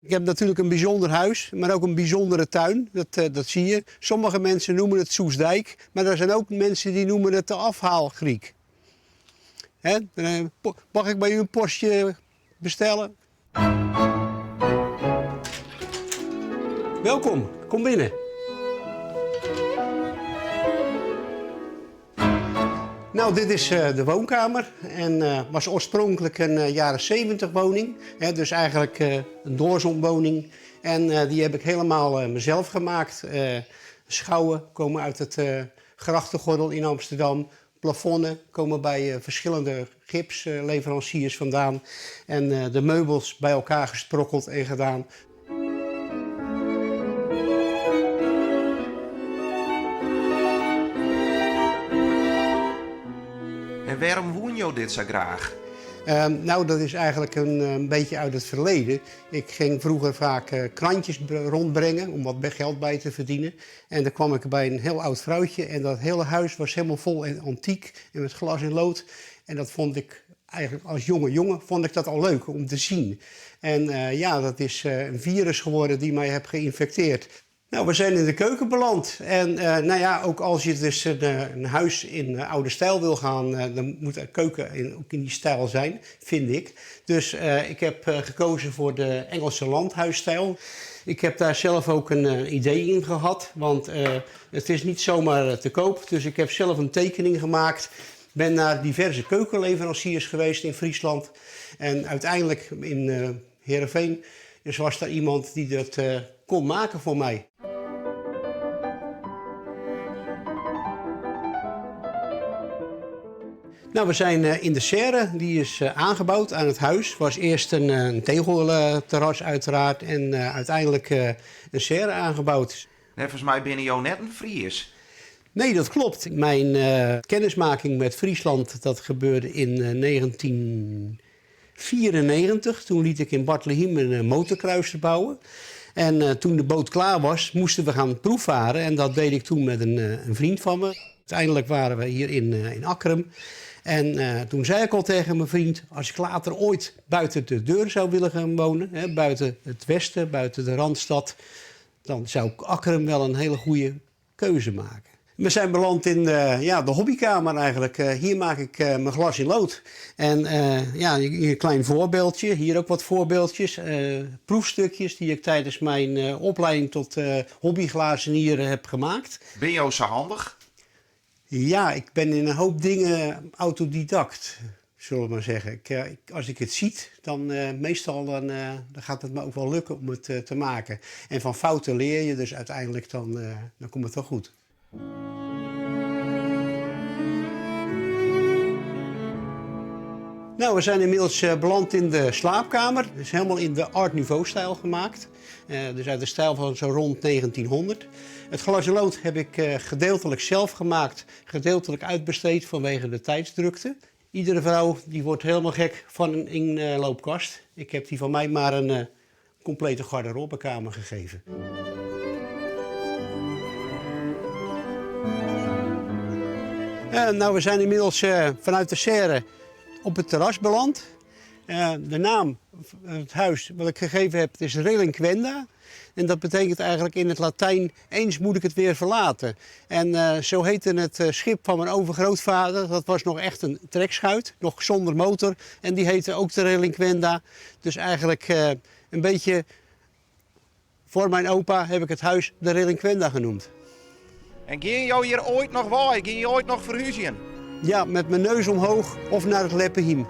Ik heb natuurlijk een bijzonder huis, maar ook een bijzondere tuin. Dat, eh, dat zie je. Sommige mensen noemen het Soestdijk, maar er zijn ook mensen die noemen het de afhaalgriek. Hè? Eh, mag ik bij u een postje bestellen? Welkom, kom binnen. Nou, dit is eh, de woonkamer en uh, was oorspronkelijk een uh, jaren 70 woning. Hè, dus eigenlijk een doorzonwoning. En die heb ik helemaal mezelf gemaakt. Schouwen komen uit het grachtengordel in Amsterdam. Plafonnen komen bij verschillende gipsleveranciers vandaan. En de meubels bij elkaar gesprokkeld en gedaan. En wêrom woene jo dit sa graach? Ehm, nou, dat is eigenlijk een, eh, een beetje uit het verleden. Ik ging vroeger vaak eh, krantjes rondbrengen om wat geld bij te verdienen. En dan kwam ik bij een heel oud vrouwtje en dat hele huis was helemaal vol en antiek en met glas in lood. En dat vond ik eigenlijk als jonge jongen vond ik dat al leuk om te zien. En eh, ja, dat is eh, een virus geworden die mij heeft geïnfecteerd. Nou, we zijn in de keuken beland. En eh, nou ja, ook als je dus een, een huis in oude stijl wil gaan, dan moet de keuken in, ook in die stijl zijn, vind ik. Dus ik heb gekozen voor de Engelse landhuisstijl. Ik heb daar zelf ook een idee in gehad, want het is niet zomaar te koop. Dus ik heb zelf een tekening gemaakt. Ben naar diverse keukenleveranciers geweest in Friesland. En uiteindelijk in uh, Heerenveen dus was daar iemand die dat uh, kon maken voor mij. Nou, we zijn eh, in de serre. Die is aangebouwd aan het huis. Was eerst een, een tegelterras uiteraard en uiteindelijk een serre aangebouwd. Neffens my binne jo net in Fries. Nee, dat klopt. Mijn uh, kennismaking met Friesland dat gebeurde in 1994. Toen liet ik in Bartlehiem een motorkruiser bouwen. En uh, toen de boot klaar was, moesten we gaan proefvaren. En dat deed ik toen met een, een vriend van me. Uiteindelijk waren we hier in, in Akkrum. En uh, toen zei ik al tegen mijn vriend, als ik later ooit buiten de deur zou willen gaan wonen, hè, buiten het westen, buiten de Randstad, dan zou ik Akkrum wel een hele goede keuze maken. We zijn beland in de, ja, de hobbykamer eigenlijk. Uh, hier maak ik uh, mijn glas in lood. En uh, ja, hier een klein voorbeeldje. Hier ook wat voorbeeldjes. proefstukjes die ik tijdens mijn opleiding tot hobbyglazenier heb gemaakt. Ben je zo handig? Ja, ik ben in een hoop dingen autodidact, zullen we maar zeggen. Ik, ik, als ik het ziet, dan meestal dan, dan gaat het me ook wel lukken om het te maken. En van fouten leer je, dus uiteindelijk dan, dan komt het wel goed. Nou, we zijn inmiddels eh, beland in de slaapkamer. Het is helemaal in de Art Nouveau-stijl gemaakt. Uh, dus uit de stijl van zo rond 1900. Het glas in lood heb ik uh, gedeeltelijk zelf gemaakt, gedeeltelijk uitbesteed vanwege de tijdsdrukte. Iedere vrouw die wordt helemaal gek van een inloopkast. Ik heb die van mij maar een complete garderobekamer gegeven. Nou, we zijn inmiddels vanuit de serre op het terras beland. Uh, de naam van het huis wat ik gegeven heb is Relinquenda. En dat betekent eigenlijk in het Latijn eens moet ik het weer verlaten. En uh, zo heette het schip van mijn overgrootvader. Dat was nog echt een trekschuit, nog zonder motor. En die heette ook de Relinquenda. Dus eigenlijk uh, een beetje voor mijn opa heb ik het huis de Relinquenda genoemd. En gean jo hjir oait noch wei? Gean je oait noch ferhúzjen? Ja, met mijn neus omhoog of naar het Leppehiem.